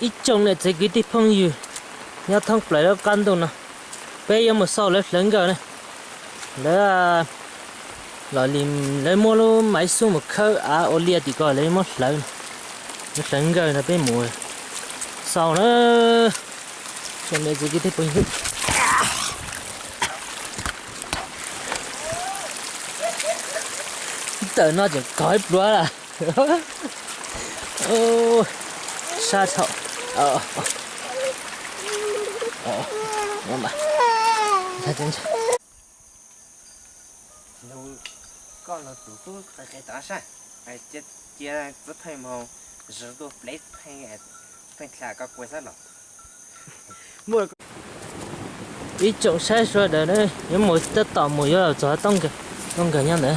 Ib tsoom niam txiv kwv tij phooj ywg nyob thoob plaws lub qab ntuj no, peb yuav mus xauj lawv hlawv nkawj na. Lawv los li lawv muab lub maiv xub mus khawb av ua liaj tim ko lawv muab hlawv, lawv hlawv nkawj no peb mus xauj na. Tsoom niam txiv kwv tij phooj ywg, tawm no tseem kog ib pluav lawm. Sab thaum. Koj los tus tub qe qe tod saib, cia txiv pheej mus zws tuaj plev pheej, pheej tla koj kua xab los. Ib tsoom saib sawv daws na, yuav mus tab tom mus yuav txog tau nkawg nyob ntawd.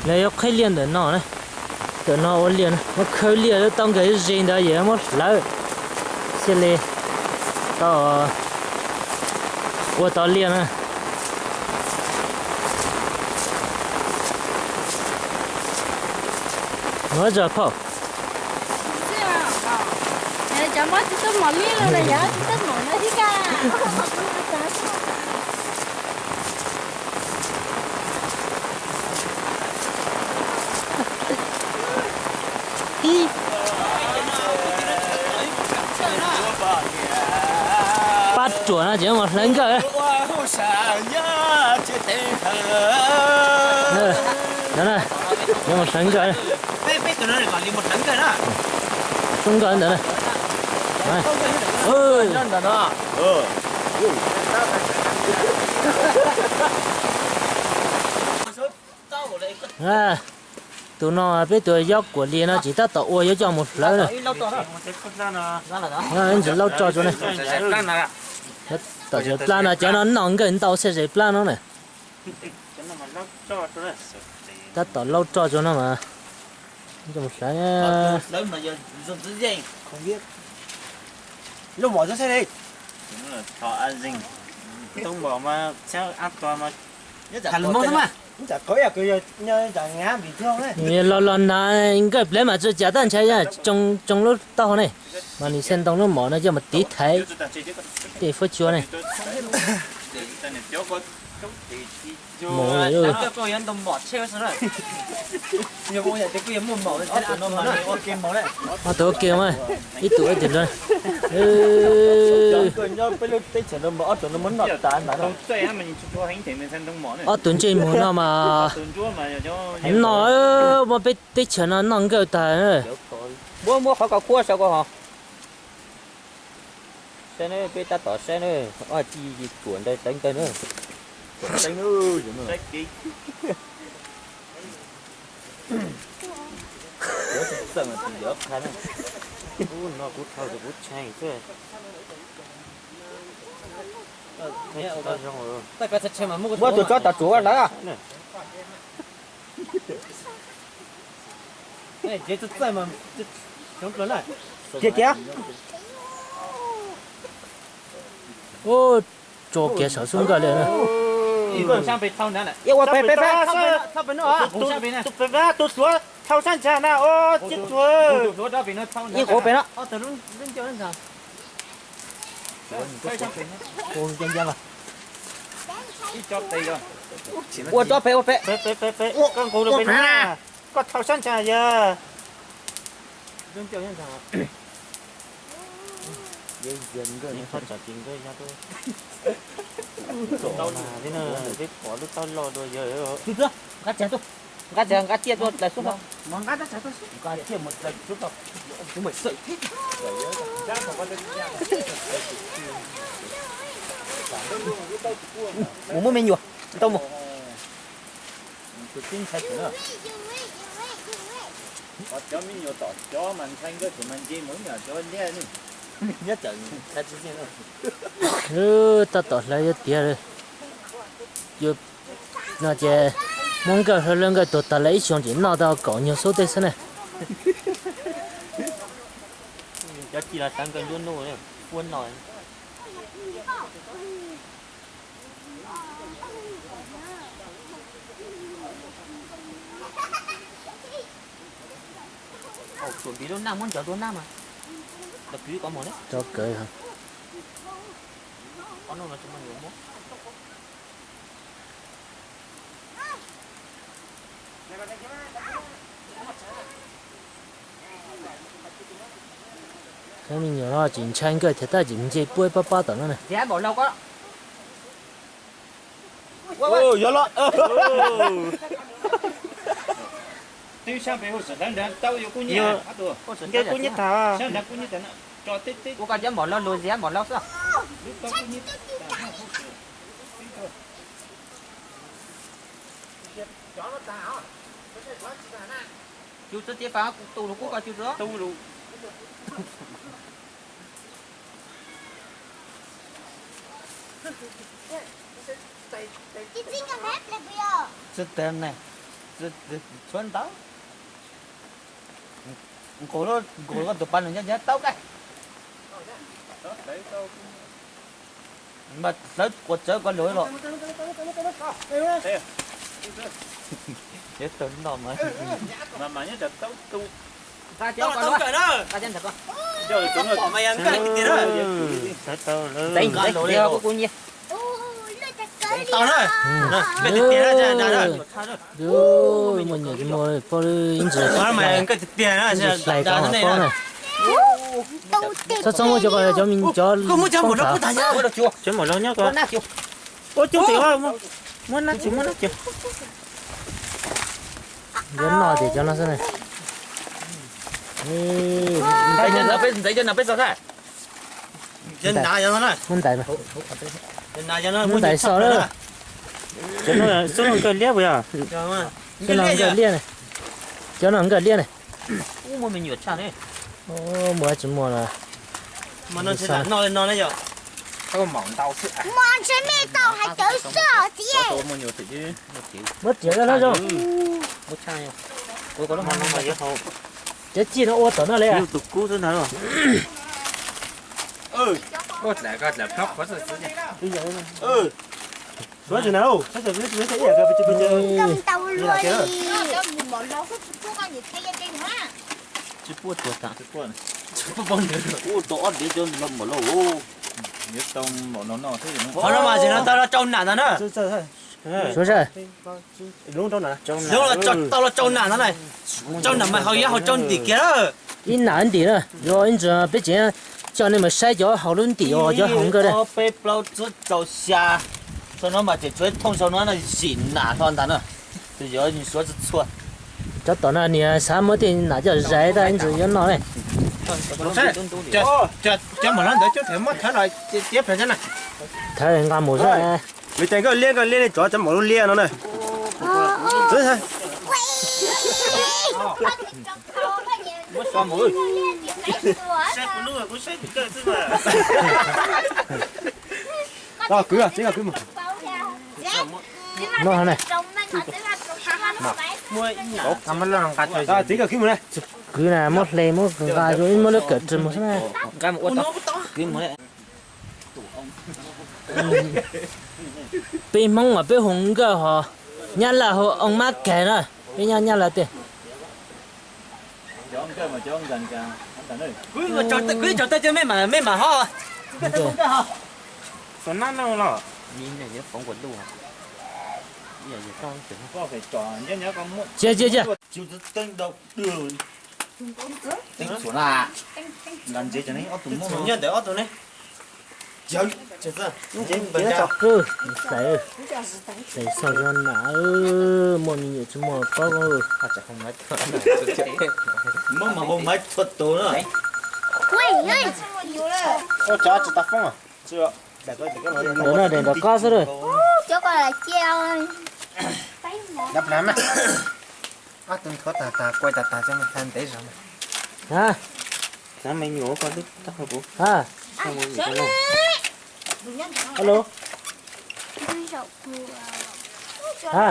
Lawv yuav qhib liaj ntawm no na, ntawm no ua liaj na, muab khawb liaj tau nkawg ib ze ntawd yog muab hlawv thiaj li tau ua tau liaj na. Muab zog phauj. Cov mob tsis tau mom liaj los yog tsis tau mom no thiab ka. Pab ruam no ces mus hlawv nkawj. Yuav mus hlawv nkawj. Sub nkawj ntawd na. Tus no peb tus yob kuam li no tsis tab tom ua yuav coj mus hlawv na. Ntsis lauj tso tsuav ne. Tom zes plab no cov no noj nkawj ntau xwb zes plab no na. Tab tom lauj tso tsuav no mas coj mus hlawv. Los los na, nkawj plev mas tsuas cas tab ntshai, tsoo lub taub hau ne, mas nws xia ntoo lub mom no coj mus tiv thaiv tej fuab cua ne. Mus. Ob tug ua ke mas, ib tug ib tug lawm. Ob tug ntsej muag no mas noj, muab peb teb chaws no noj nkawj tag. Muab, muab qhov ko kuab saum ko hos. Saib ne, peb tab tom saib ne, ob tug ruam ntawd hlawv nkawj na. Txawj mas tus yov qha na. Ub, no kuv dhau ces kuv tshee xwb. Muab tus tsob tav tsuav ua hlawv. Tiag tiag. Ub, tso kiag saum xub nkawj li. Ua pem pem pem. Tus hluav thau sab ntsha na, ib quav pem no. Ua tsob pem, ua pem. Koj thau sab ntsha yog. Peb pom lub taub loj dua yog. Nqa tiag, nqa tiag tuaj dlais xub tod. Mus muab me nyuam tau mus. Cov me nyuam tom cov mas ntshai nkawj tseem mas nce mus ib yam cov liab ne. Tab tom hlawv yuav tiav li. Yuav no ces muab nkawj hlawv, hlawv nkawj tuag tag lawm ib xyoos ces noj tau kaum nyuag xub tej xwb ne. Cov ci los sawv nkaus nruab nuj, ua no. Tsuam npiv lub naj muab ntsaws dua naj mas. Los kwv kom mus ne. Tso kawg. Qhov no no tsis muaj nyuam muab. Cov me nyuam no tseem ntshai nkawj thiab tab tseem nce puab pab pab tom no na. Yog los. Twb sab pem hauj sam hlawv nrad tau yuav kub nyiab, kub nyiab tag. Sab nrad kub nyiab tag no, tso teb teb. Kuv koj cov npaum laug lus ziab npaum laug xwb. Cus txawj tias fab kuv tu lus kub koj cus txawj tu lus. Txawj tawm ne, tshuav ntawd. Nqus, nqus koj tus pas nws nyob nyob tau koj. Mas hlawv quas txawv koj lus los. Nyob tau noj mas. Tau na. Muaj nyuam tsis muaj poj ib ntsis hlais koj paub na. Txhob txhob muab cov ko cov me cov. Cov npaum laug nyob ko. Ua coob tiag, muab nab tsis muab nab coob. Yuav noj tias cov no xwb na. Muab ntais, muab ntais xo lawm. Cov no xub no nkawj liab puas yog? Xub no nkawj liab ne. Cov no nkawj liab ne. Muaj me nyuam tshaj ne. Muaj tsis muaj los. Noj li no na yog. Muaj ntshe me tau hais cawv soj tiag. Muab riam no zoo. Cov ci no ua tom no li. Tus kub xwb ntag. Suav tsis na, suav tsis na, ib yam pes pes. Tsis puaj tsuas tas. Ua tau ob diav cov npaum laug. Qhov no mas tsis no tau los tsau nam ntag na. Suav sab. Tau los tsau nam ntag na. Tsau nam mas haus yab haus tsau ntim kiag na. Ib nam ntim na, yuav ib ntsis peb tseem coj nej mus saib cov haus lub ntim uas cov haus nkawj na. Ob peb plaub tsib rau xya. Sau no mas tseem tshuav thooj sau no no zim nam hlo ntag na. Tus yuav suav txhua txhua. Cov tom no niag xav muab tej nam coj zais tab ib ntsis yuav noj ne. Cov npaum no ntawd coob, muab thawb los tiab plawg na. Thawb nqa mus xwb. Lawv cais nkawj liab, nkawj liab li tsov cov npaum lub liab no na. Koj kwv, txiv koj kwv mus. No ne. Txiv koj kwv mus na. Kwv na, muab hle muab nqa, muab lub kawm ris mus xwb na. Peb Hmoob mas peb hu nkawj ho, Nyab Laj hu oo mab kais na, peb nyob Nyab Laj tiag. Kwv tso tawj, mej mam ho. Cia cia cia. Teeb txhuam na. Nqa ntsev cov ne, ob tug muab nyob ntawm ob tug ne. Hlais, hlais xoj zog na, muaj me nyuam tsis muaj paub. Muab mas hau maiv txhua tus na. Ua cov tsis tau foob. Ntawm no daim nrov qab xwb lawm. Ob tug nthuav tag tag kuaj tag tag coj mus tha ntev zog. Ha. Ha. Alo. Ha.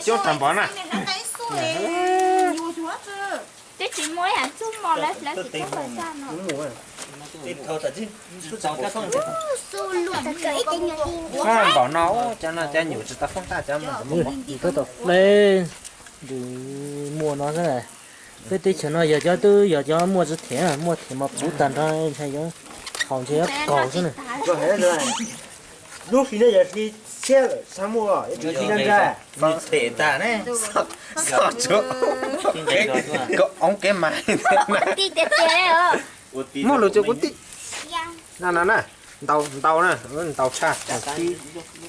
Coob tag npaum na. Ua yam txuj mos lawv, lawv tsis txawj pais tsa no. Ua npaum no cov no cov nyuam tsis tau foob taj cov no. Peb tau pleb, nws muaj no xwb. Peb teb chaws no yog cov twb yog cov muaj tsis thiam, muaj thiam mas puv tag nrho, ntshai yuav haus ntshai yuav kaus xwb na. Lub hli no yog hli tshiab lawm, xav muaj yuav tsum hli ntsa ntsa. Them tag ne, xoj tsuav, kev oob kev mas. Muaj lus tsuas kuv tij. No no na, ntau ntau na, ntau tshaj,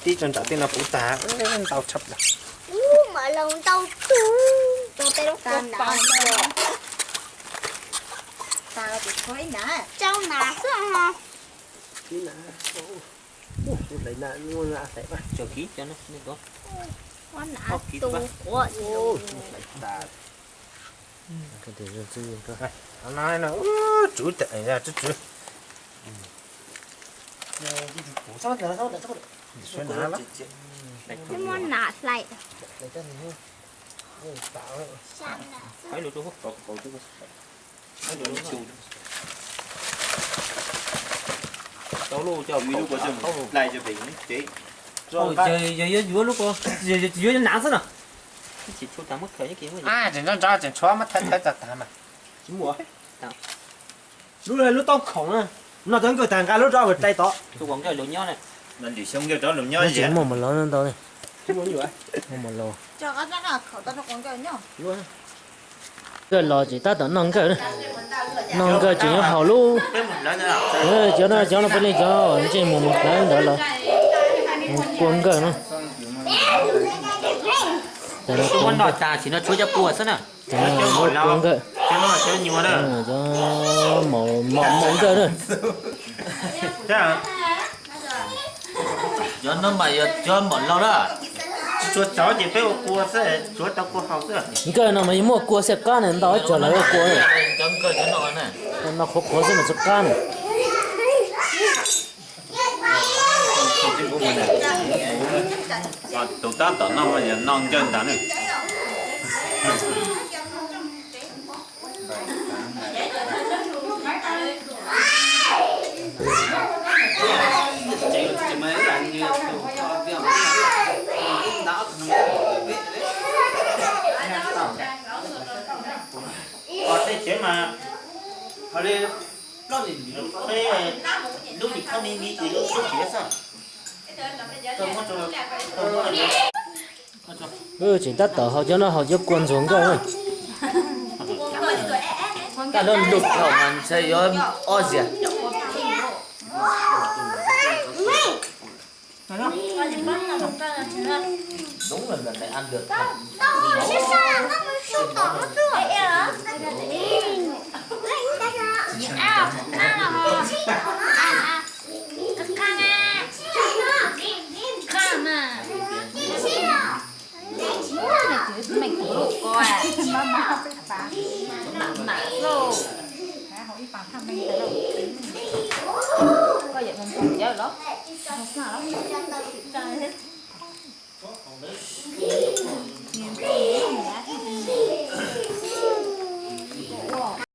tib tso nram tej no puv tag, ntau tshaj plaws. Ub, mam laus ntau tug. Rau peb lub kua tas no. Rau nas xwb ho. Ub, hlais nas, hlais nas. Ua nas tu quav. Tswv, tswv, tswv. Muab nas hlais. Tau lub coj hlais pem ces. Yog yuav yuav lub ko, yuav yuav nas xwb no. Tseem ntso ntso tseem tshuav muab thawb thawb tag tag mas. Lub, lub taub khoom na, no cov nkawj tag nqa lub rov mus hlais tod. Lwm xyoo nkawj rov los nyob. Tsis muaj mus lov ntau li. Mus lov. Nkawj los tseem tab tom noj nkawj na. Noj nkawj tseem yuav haus lub. Cov no, cov no puav leej cov ntsej muag mus hlawv ntawd los mus kua nkawj no. Kua noj tas sim no tshuav cov kua xwb na. Kua nkawj. Cov maum nkawj na. Cov no mas yog cov maum laug na. Tsis tshua tsawv ces peb ua kua xwb, tsuav tau kua haus xwb. Nkawj no mas yeej muaj kua xwb, qab na, ntau tsawg los ua kua na. No qhuav qhuav xwb mas tsis qab na. Tus tab tom noj mas yog noj nkawj ntag na. Tej tsev mas lub nim khab me me ces lub tub tiav xwb. Tseem tab tom haus cov no, haus cov kua ntxuag nkawj. Taj lub lug thaum mas ntshe yuav ob ziag.